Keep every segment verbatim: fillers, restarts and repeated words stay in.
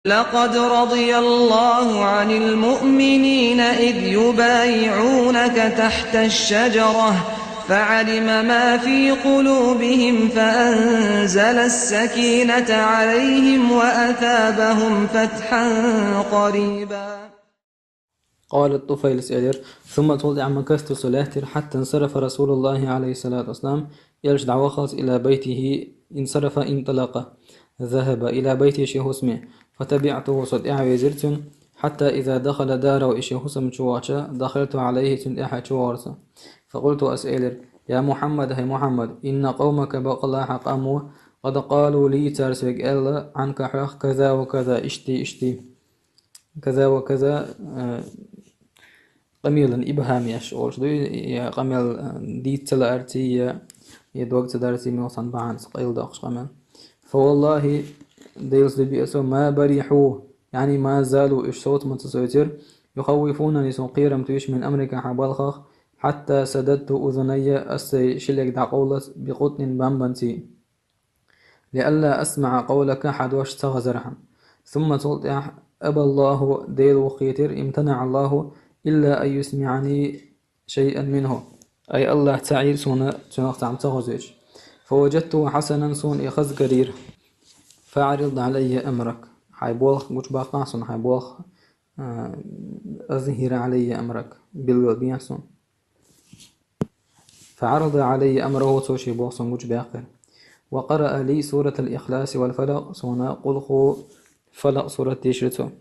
لقد رضي الله عن المؤمنين إذ يبايعونك تحت الشجرة فعلم ما في قلوبهم فأنزل السكينة عليهم وأثابهم فتحا قريبا. قال الطفيل سئلر، ثم تولد عما كثت سلاتر حتى انصرف رسول الله عليه الصلاة والسلام، يلش دعوة خلص إلى بيته، انصرف، انطلق، ذهب إلى بيته شي حسمه، فتبعته سد إعوي زرتن، حتى إذا دخل داره إشي حسم چوغاچا، دخلت عليه سن إحا چوغرس. فقلت أسئلر، يا محمد، هي محمد، إن قومك بقلا حق أمو، قد قالوا لي تارسوك إلا عنك حق كذا وكذا، إشتي إشتي. كذا وكذا، آه، къамелан ибхам яш олуш ду, я къамел, а, дийца лаарций, я, я дог ца дарций мел сан бахьанца къайладоаккхаш къамел. فوالله, Делас дуби аса, ما برحوا, يعني ما زالوا, уьш совцамца соцар, يخوفونني, сон кхерам туьйсуш, من أمرك, хьан балхах, حتى سددت أذني, аса сай ши лег дӀакъовлац, بقطن, бамбанций. لئلا أسمع قولك, хьа дош ца хазархьама. ثم, цул тӀаьхьа, أبى الله, Дела вухийтира, امتنع الله, إلا أن يسمعني شيئا منه. Ай, АллахӀ ца Ӏийра сона цунах цхьа хӀама ца хозуьйтуш. فوجدته حسنا, сона и хаза карийра. فأعرض علي أمرك. Хьай болх гучабаккхахьа сона, хьай болх, а, أظهر علي أمرك. Билгал бехьа сона. فعرض علي أمره, цо ший болх сона гучабаьккхира. وقرأ لي سورة الإخلاص والفلق, сона Къулху, Фалакъ сурат дийшира цо.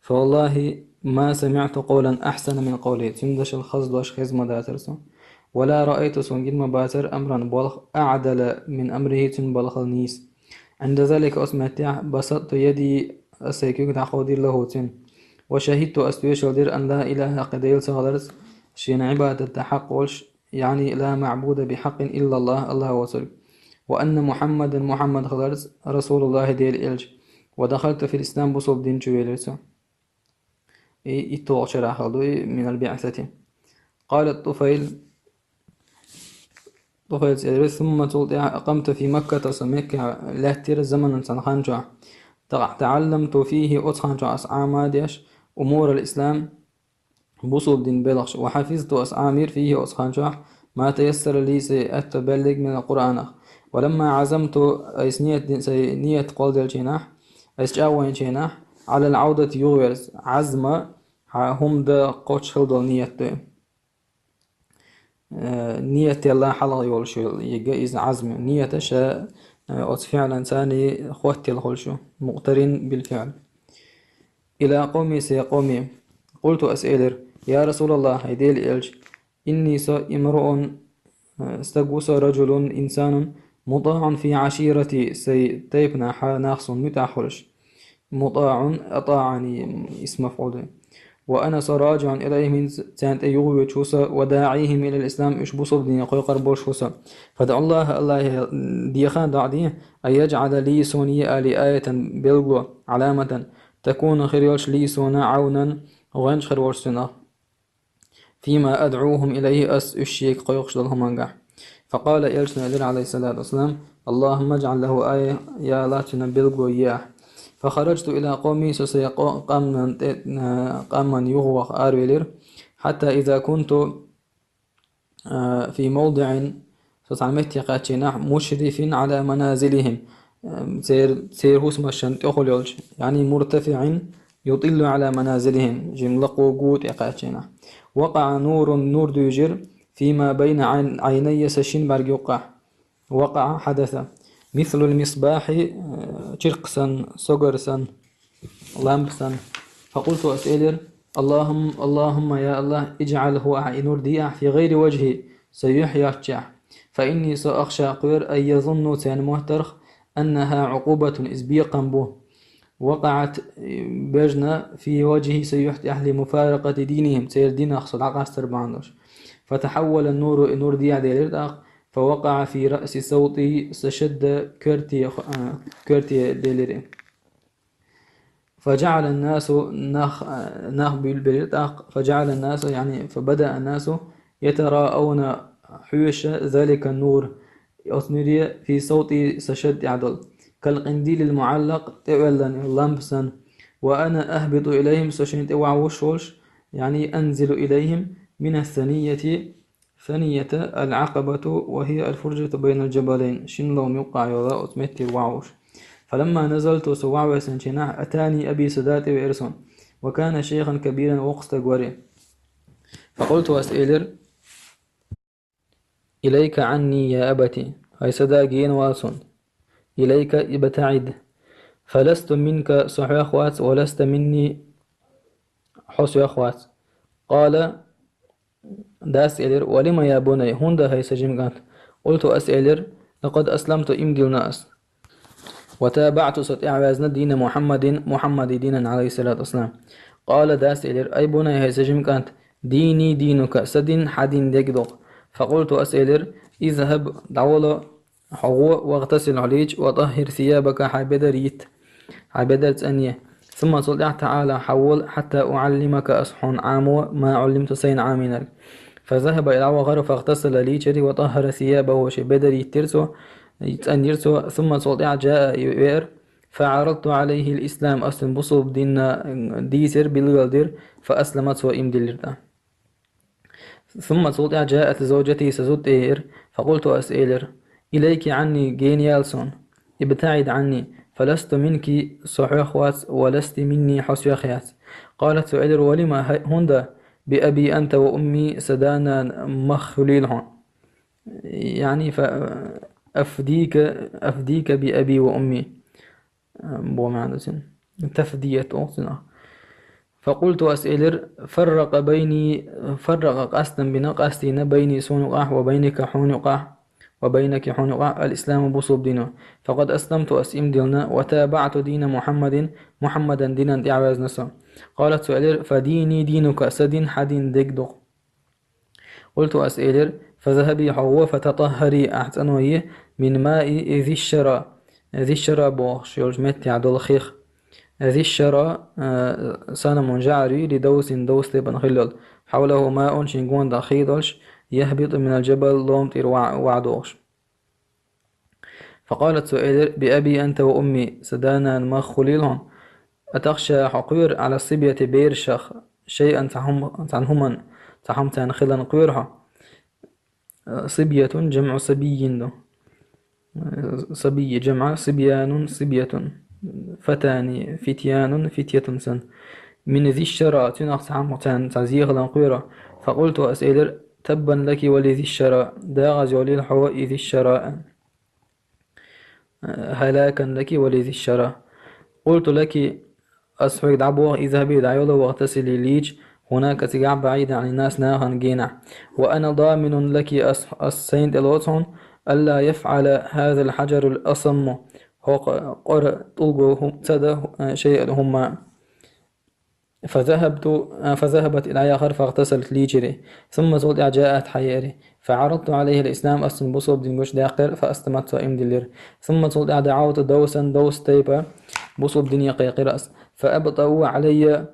فوالله ما سمعت قولا أحسن من قوله. Цуьнан дешал хаза дош хеза ма дацара сона. ولا رأيت, сона гина ма бацара, أمرا, болх, أعدل من أمره, цуьнан балхал нийса. عند ذلك, оцу меттехь, بسطت يدي, аса сайн куьг дӀакховдийра, له, цуьнан. وشهدت, аса тоьшалла дира, أن لا إله, кхин Дела ца хиларца, шена Ӏибадат дан хьакъ волуш, يعني لا معبود بحق إلا الله, АллахӀ воцург. وأن محمدا, Мухьаммад хиларца, رسول الله, Делан элча. ودخلت في الإسلام, бусалба дин чу велира цо. И итталгӀачу шарахь хилла ду и, من البعثة. قال الطفيل, ТӀуфайла цӀе дара, ثم, цул тӀаьхьа, أقمت في مكة, со Меккехь лаьттира, زمنا, цхьана хан чохь. تعلمت فيه, оцу хан чохь аса Ӏама а деш, أمور الإسلام, бусалба дин белхаш, وحفظت, аса Ӏамийра, فيه, оцу хан чохь, ما تيسر لي, сайн аьтто баьлларг, من القرآن. ولما عزمت, айса ният дина, сайн ният кхолладеллачу хенахь, айса чӀагӀвайначу хенахь, على العودة, юхаверза, Ӏазма, хьан хӀума дан кхоччуш хила долу ният ду. Э, ният елла хьалха йолуш йолу, ега иза Ӏазма. Ният ша, э, оцу фиълан царний хоттаелла хуьлуш ю, مقترن بالفعل. إلى قومي, сайн къоме. قلت, аса элира: يا رسول الله, хӀай Делан элча, إني, со, امرؤ, э, стаг ву со, رجل, إنسان, مطاع في عشيرتي, сайн тайпанахь нах суна муьтӀахь хуьлуш. مطاع, أطاعني, اسم مفعول. وأنا, со, راجع إليهم, царна тӀе юхавоьдуш ву со, وداعيهم إلى الإسلام, уьш бусалба дине кхойкхур болуш ву со. فادع الله, АллахӀе деха, дуӀа де, أن يجعل لي, суна йиъале, آية, билгало, علامة, تكون, хир йолуш, لي, суна, عونا, гӀоьнча хир волуш цунах. فيما أدعوهم إليه, ас уьш шега кхойкхуш долу хӀумангахь. فقال, элчано элира, عليه الصلاة والسلام: اللهم اجعل له آية, я АллахӀ, цуьнан билгало е ахь. فخرجت إلى قومي, со сайн къо-, къаман тӀе, э, къаман юхаваха аравелира. حتى إذا كنت, э, في موضع, со цхьана метте кхаьчча хенахь, مشرف على منازلهم, э, цер-, церан хӀусамашна тӀехула йолчу, يعني مرتفع يطل على منازلهم, жимма лакху гу тӀе кхаьчча хенахь. وقع نور, нур дуьйжира, فيما بين عين-, عيني, сан шина бӀаьрг юккъехь. وقع, حدث. مثل المصباح, э, чиркх санна, согар санна, лампа санна. فقلت, аса элира: اللهم, اللهم, я АллахӀ, اجعله, ахь и нур де ахь, في غير وجهي, сан юьхь йоцчехь. فإني, со, أخشى, кхоьру, أن يظنوا, царна моттарх, أنها عقوبة, иза бекхам бу. وقعت, бежна, في وجهي, сан юьхь тӀехь, لمفارقة دينهم, церан динах со дӀакъастар бахьана долуш. فتحول النور, и нур дехьаделира тӀаккха, فوقع في رأس سوطي, сан шадда коьрте, а, коьрте делира. فجعل الناس, нах, а, нах буьйлабелира тӀаккха, فجعل الناس, يعني فبدأ الناس يتراءون, хьоьшу, ذلك النور, оцу нуьре, في سوطي, сан шадда тӀехь долу, كالقنديل المعلق, тӀеоьллина лампа санна, وأنا أهبط إليهم, со шайна тӀе вагӀуш волаш, يعني أنزل إليهم من الثنية, ثنية العقبة وهي الفرجة بين الجبلين, шин лома юккъе йола оцу меттера вагӀуш. فلما نزلت, со вагӀвессинчу хенахь, أتاني أبي, са да тӀевеара сона, وكان شيخا كبيرا, воккха стаг вара. فقلت, ас элира: إليك عني يا أبت, хӀай са да, гена вала сона. إليك ابتعد. فلست منك, со хьох вац, ولست مني, хьо соьх вац. قال, дас элира: ولم يا بني, хӀунда, хӀай сан жима кӀант? قلت, ас элира: لقد أسلمت, ийман диллина ас. وتابعت, со тӀаьхьаваьзна, دين محمد, Мухьаммадан динан, عليه الصلاة والسلام. قال, дас элира: أي بني, хӀай сан жима кӀант, ديني دينك, сан дин хьан дин дерг ду-кх. فقلت, ас элира: اذهب, дӀавала хьо гӀо, واغتسل, хьо лийча, وطهر ثيابك, хьайн бедар йитта, хьайн бедар цӀанъе. ثم, цул тӀаьхьа, تعال, хьавола, حتى أعلمك, ас хьуна Ӏамо, ما علمت, сайна Ӏамийнарг. فذهب, и дӀавахара, فاغتسل, лийчира, وطهر ثيابه, шен бедар йиттира цо, цӀанйира цо. ثم, цул тӀаьхьа, جاء, и веара, فعرضت عليه الإسلام, ас цунна бусалба дин дийцира, билгалдира, فأسلم, цо ийман диллира тӀаккха. ثم, цул тӀаьхьа, جاءت زوجتي, сан зуда тӀееара, فقلت, ас элира: إليك عني, гена яла сона, ابتعد عني, فلست منك, со хьох вац, ولست مني, хьо соьх яц. قالت, цо элира: ولم, хӀай-, хӀунда, بأبي أنت وأمي, сан да-нана мах хуьлийла хьуна. يعني, ف-, أفديك، أفديك بأبي وأمي. Бо маьӀна ду цуьнан. Тафдият оха цунах. فقلت, ас элира: فرق بيني، فرق, къастам бина, къастийна, بيني, суна юкъахь, وبينك, хьуна юкъахь, وبينك, хьуна юкъахь, الإسلام, бусалба дино. فقد أسلمت, ас ийман диллина, وتابعت دين محمد, Мухьаммадан динан тӀаьхьаваьзна со. قالت, цо элира: فديني دينك, сан дин хьан дин дерг ду-кх. قلت, ас элира: فاذهبي, хьо гӀо, فتطهري, ахь цӀано е, من ماء ذي الشرى, ذي الشرى бохуш йолчу меттехь долу хих. ذي الشرى, а, صنم جعري لدوس, Довс тайпана хилла йолу. حوله ماء, шен гонаха хи долуш, يهبط من الجبل, лома тӀера ваӀ-, ваӀ дохуш. فقالت, цо элира: بأبي أنت وأمي, сан да-нана мах хуьлийла хьуна, أتخشى, хьо кхоьру, على الصبية, берашах, شيئا, цхьа хӀума, цхьана хӀуманна, цхьа хӀума царна хиларна кхоьру хьо. صبية جمع صبي ду. صبي جمع صبيان صبية. فتان فتيان فتية санна. من ذي الشرى, цуьнах цхьа хӀума царна, цхьа зе хиларна кхоьру хьо. فقلت, ас элира: تبا لك ولذي الشرى, дагӀаза йолийла хьо и ذي الشرى. هلاكا لك ولذي الشرى. قلت لك, ас хьоьга дӀабоху, اذهبي, дӀайола, واغتسلي, лийча, هناك, цигахь, بعيدا عن الناس, нахана генахь. وأنا ضامن لك, ас, ас сайна тӀе лоцу хьуна, ألا يفعل هذا الحجر الأصم, хӀокху къора тӀулго хӀу-, ца дан, а, شيئا, хӀумма. فذهبت, а, فذهبت, и дӀаяхара, فاغتسلت, лийчира. ثم, цул тӀаьхьа, جاءت, хьаеара. فعرضت عليها الإسلام, ас цунна бусалба дин гучудаьккхира, فأسلمت, цо ийман диллира. ثم, цул тӀаьхьа, دعوت دوسا, Довс тайпа бусалба дине кхайкхира ас. فأبطأوا علي,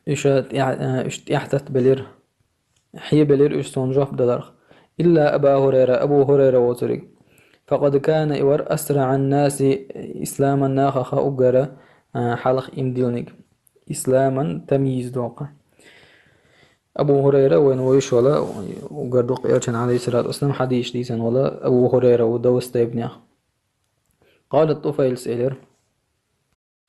уьш тӀаьхьа-, а, уьш тӀаьхьататтабелира. Хьебелира уьш суна жоп даларх. إلا أبا هريرة, Абу ХӀурайра воцург. فقد كان, и вара, أسرع الناس إسلاما, нахах уггара, а, хьалха ийман диллинарг. إسلاما, тамйиз доккха. Абу ХӀурайра вайна вуьйш вала, уггар дукха Элчан, عليه الصلاة والسلام, хьадисаш дийцина вала Абу ХӀурайра ву, Довс тайпанех. قال الطفيل, элира: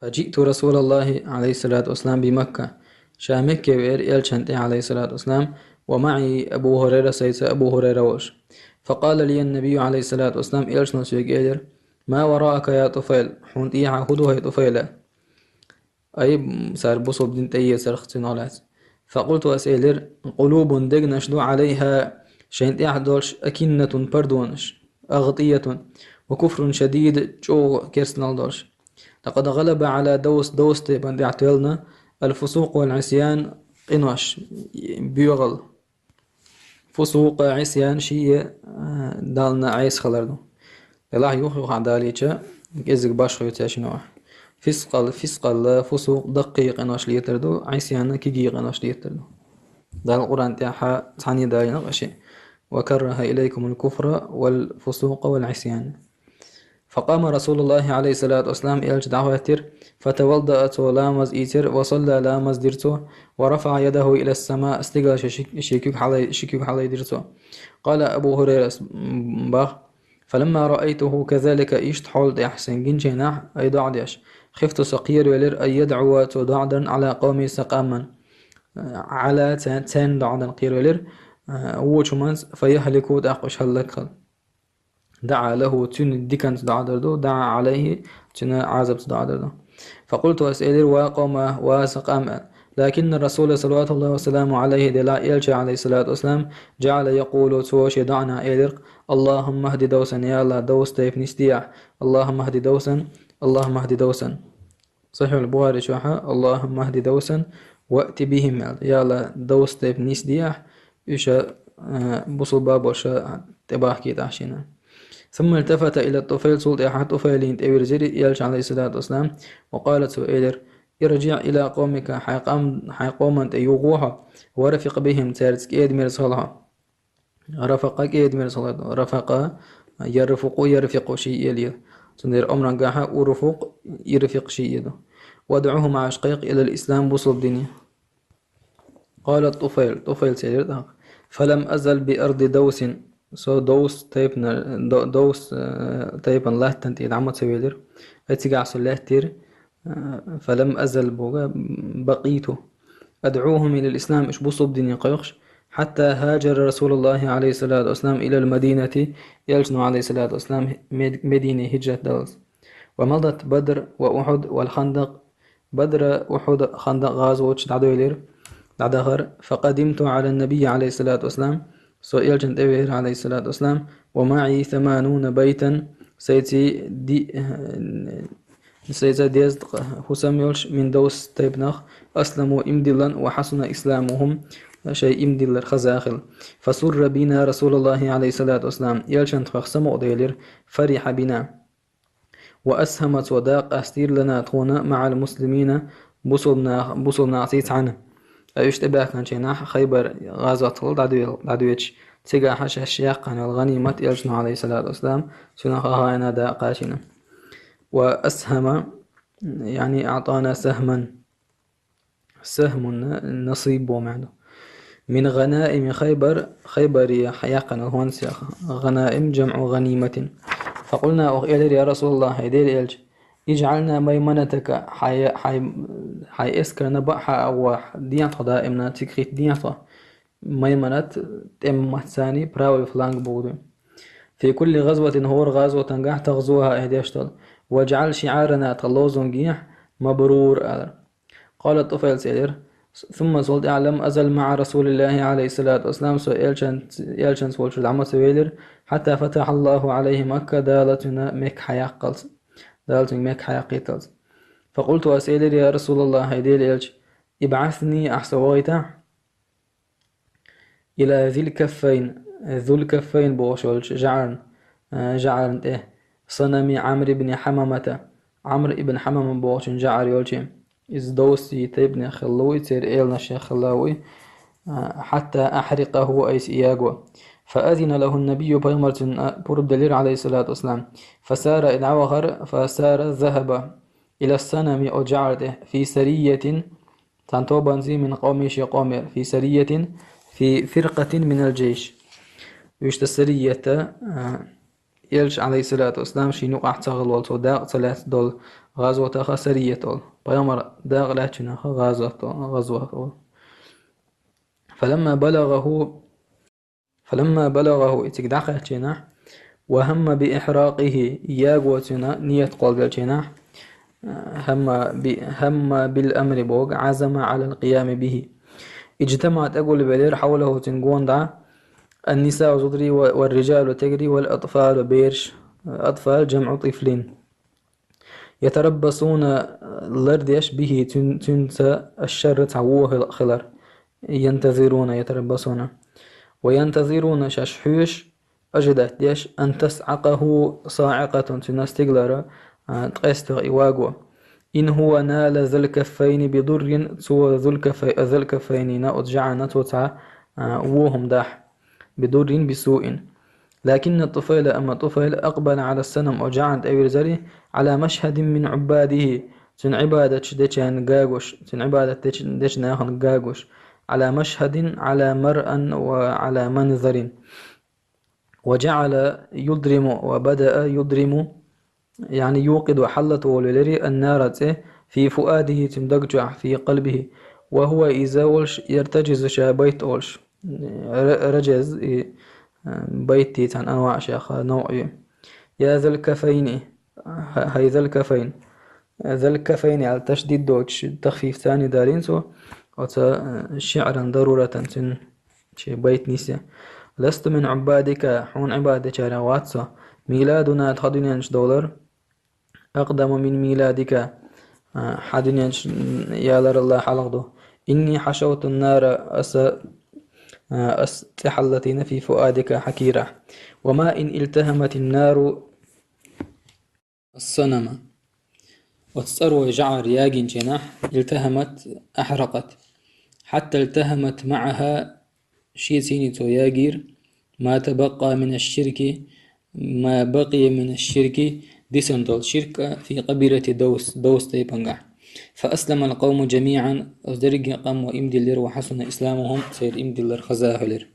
فجئت رسول الله, عليه الصلاة والسلام, بمكة. Ша Мекке веара Элчан тӀе, عليه الصلاة والسلام, ومعي أبو هريرة, сайца Абу ХӀурайра волуш. فقال لي النبي, عليه الصلاة والسلام, Элчано соьга элира: ما وراءك يا طفيل, хьуна тӀехьа хӀун ду, хӀай ТӀуфайла? Ай, цара бусалба дин тӀеэцарх цуьнах лаьцна. فقلت, ас элира: قلوب, дегнаш ду, عليها, шайна тӀехь долуш, أكنة, пардонаш, أغطية, وكفر شديد, чӀогӀа керстанал долуш. لقد غلب على دوس, Довс тайпана тӀехь тоьллина, الفسوق والعصيان, къинош, боьгӀал. Фусукъ, Ӏисян, шиъ, а, Далла Ӏеса хилар ду. Делахь юх-юха далийча, кӀезиг башхо ю цаьршинна. Фискъал, фискъалла, фусукъ даккхий къинош летар ду, Ӏисян кегий къинош летар ду. Дала Къуръан тӀехь цхьаьна далийна къа шиъ: وكره إليكم الكفر والفسوق والعصيان. فقام رسول الله عليه الصلاة والسلام, элча дӀахӀоьттира, فتوضأ, цо ламаз ийцира, وصلى, ламаз дира цо, ورفع يده إلى السماء, стигала ши, ши, ши куьг хьалай-, ши куьг хьалайдира цо. قال أبو هريرة, бах: فلما رأيته كذلك, иштта хьол тӀехь сайн гинчийнахь, ай доӀа деш, خفت, со кхеравелира, أن يدعو, цо доӀа дарна, على قومه, сан къаман, على, цен-, цен доӀа дарна кхеравелира, вочу хӀуманца, فيهلكوا, тӀаккха уьш хӀаллакхила. دعا له, цуьнан диканца доӀа дар ду, دعا عليه, цуьнан Ӏазапца доӀа дар ду. فقلت, ас элира: ва къавма, ва сан къам, аьлла. لكن الرسول صلوات الله وسلامه عليه, делахь элча, عليه الصلاة والسلام, جعل يقول, цо шен доӀанехь элира: اللهم اهد دوسا, я АллахӀ, Давс тайпа нисдехьа, اللهم اهد دوسا, اللهم اهد دوسا. Сахьихь Бухари чохь а: اللهم اهد دوسا وأت بهم, аьлла. Я АллахӀ, Давс тайпа нисдехьа, уьш, а, бусулба болуш тӀебахкийтахьа шена. ثم التفت إلى الطفيل, цул тӀаьхьа ТӀуфайлина тӀевирзира элча, عليه الصلاة والسلام, وقال, цо элира: ارجع إلى قومك, хьайн къам-, хьайн къоман тӀе юхаво хьо, وارفق بهم, цаьрца кӀеда-мерза хила хьо. Рафакъа кӀеда-мерза хила ду. Рафакъа, ярфукъу, ярфикъу шиъ ду. Цундела омрангахьа урфукъ, ирфикъ шиъ ду. وادعهم, Ӏаш кхайкха, إلى الإسلام, бусулба дине. قال الطفيل, ТӀуфайла элира тӀаккха: فلم أزل بأرض دوس, со Довс тайпана, До-, Довс, э, тайпана латтана тӀе дӀа ма ца велира. Ай цигахь со лаьттира, э, فلم أزل боху, بقيت أدعوهم إلى الإسلام, уьш бусулба дине кхойкхуш, حتى هاجر رسول الله عليه الصلاة والسلام إلى المدينة, элчано, عليه الصلاة والسلام, Мед-, Медине хӀиджрат даллалц. ومضت بدر وأحد والخندق, Бадр, Ухьуд, Хандакъ гӀазоташ дӀадоьллира, дӀадахара. فقدمت على النبي عليه الصلاة والسلام, со элчана тӀевеара, عليه الصلاة والسلام, ومعي ثمانون بيتا, сайций ди-, сайца дезткъа хӀусам йолуш, من دوس тайпанах, أسلموا, ийман диллина, وحسن إسلامهم, шайн ийман диллар хаза хилла. فسر بنا رسول الله عليه الصلاة والسلام, элчана тхох самукъаделира, فرح بنا. وأسهم, цо дакъа къастийра, لنا, тхуна, مع المسلمين, бусулба нах-, бусулба нахаций цхьаьна. Ткъа уьш тӀебаьхкинчу хенахь Хайбар гӀазот хилла дӀадоьл-, дӀадоьдуш, цигахь шаьш яьккхина йолу гӀанимат элчано, عليه الصلاة والسلام, цунах а хьайна дакъа къастийна. وأسهم, يعني أعطانا سهما. سهم, насиб боху маьӀна ду. من غنائم خيبر, Хайбаре яьккхина хӀонсех. غنائم جمع غنيمة. فقلنا, оха элира: يا رسول الله, хӀай Делан элча, اجعلنا ميمنتك, хьайн, хьайн, хьайн эскарна баӀ хьан агӀор дехьа тхо даимна, цига хӀиттадехьа тхо. Майманат, тӀеман маттаца, правый фланг бохург ду. في كل غزوة, хӀора гӀазотангахь, تغزوها, ахь деш долу. واجعل شعارنا, тхан лозунгехь, مبرور алар. قال الطفيل, элира: ثم, цул тӀаьхьа, لم أزل مع رسول الله عليه الصلاة والسلام, со элчан-, элчанца волчу дӀа ма ца велира, حتى فتح الله عليه مكة, Дала цуьнан Мекка хьаяккхалц. Дала цуьнга Мекка хьаяккхийталц. فقلت, ас элира: يا رسول الله, хӀай Делан элча, ابعثني, ахь со вахийтахь, إلى ذي الكفين, Зуль-Каффайн бохуш йолчу жӀарна, а, жӀарна тӀе, صنم عمرو بن حمامة, Ӏамр ибн Хьамама бохучун жӀар йолчу. Иза Довсий тайпанех хилла ву и, церан эланашех хилла ву и. А, حتى أحرقه, айса и яго. فأذن له النبي, пайхамар цунна пурба делира, عليه الصلاة والسلام. فسار, и дӀавахара, فسار, ذهب إلى الصنم, оцу жӀара тӀе, في سرية, цхьана тобанца, من قومه, шен къомера, في سرية, في فرقة من الجيش. Уьш дан сарият, а, элча, عليه الصلاة والسلام, шен юкъахь ца хилла волу, цо дакъа ца лаьцна долу гӀазотах сарият олу. Пайхамар дакъа лаьцначунах гӀазот олу, гӀазот олу. فلما بلغه فلما بلغه, и цига дӀакхаьччинахь, وهم بإحراقه, яго цуьнан ният кхолладелчинахь, هم ب-, هم بالأمر боху, عزم على القيام به. اجتمع, тӀегулбелира, حوله, цуьнан гонаха, النساء, зударий, و-, والرجال, тегарий, والأطفال, бераш, أطفال جمع طفل. يتربصون, лардеш, به, цуьн-, цуьнца, الشر, цхьа вон хил-, хилар. ينتظرون, يتربصون. وينتظرون, шаьш хьоьшу, ожидать деш, أن تصعقه صاعقة, цуьнан стигалара, а, ткъестах и ваго. إن هو نال ذا الكفين بضر, цо Зуль-Каффай-, Зуль-Каффайнина, оцу жӀарна цо цхьа, а, вон хӀума дахь. بضر بسوء. لكن الطفيل، амма ТӀуфайл, أقبل على الصنم, оцу жӀарна тӀевирзира, على مشهد من عباده, цуьнан Ӏибадат дечарна гуш, цуьнан Ӏибадат дечу, дечу нахана гуш, على مشهد، على مرأى وعلى منظر. وجعل يضرم، وبدأ يضرم, يعني يوقد, хьаллатволавелира, النار, цӀе, في فؤاده, цуьнан даг чохь, في قلبه, وهو, иза волуш, يرتجز, ша байт олуш. Ра-, ражаз, и, а, байт дийцан анваъ шех, а, новкъа ю. يا ذا الكفين, хӀа-, хӀай ذا الكفين. ذا الكفين аьлла ташдид доцуш, тахфиф царний далийна цо, оцу, а, шиъран даруратан цуьнан шен байт нисъян. لست من عبادك, хьуна Ӏибадат дечарех вац со. ميلادنا, тхан дуьненаш довлар, أقدم من ميلادك, а, хьан дуьненаш яларал хьалха ду. إني حشوت النار, аса, а, ас цӀе хьаллатийна, في فؤادك, хьан кийрахь. وما إن التهمت النار الصنم. Оцу цӀаро жӀар ягийначу хенахь, التهمت, أحرقت. حتى التهمت معها, шеца цо ягийра, ما تبقى من الشرك, ما بقي من الشرك, дисина долу ширк а, في قبيرة دوس, Довс тайпангахь. فأسلم القوم جميعا, оцу дерриге а къамо ийман диллира, وحسن إسلامهم, церан ийман диллар хаза хилира.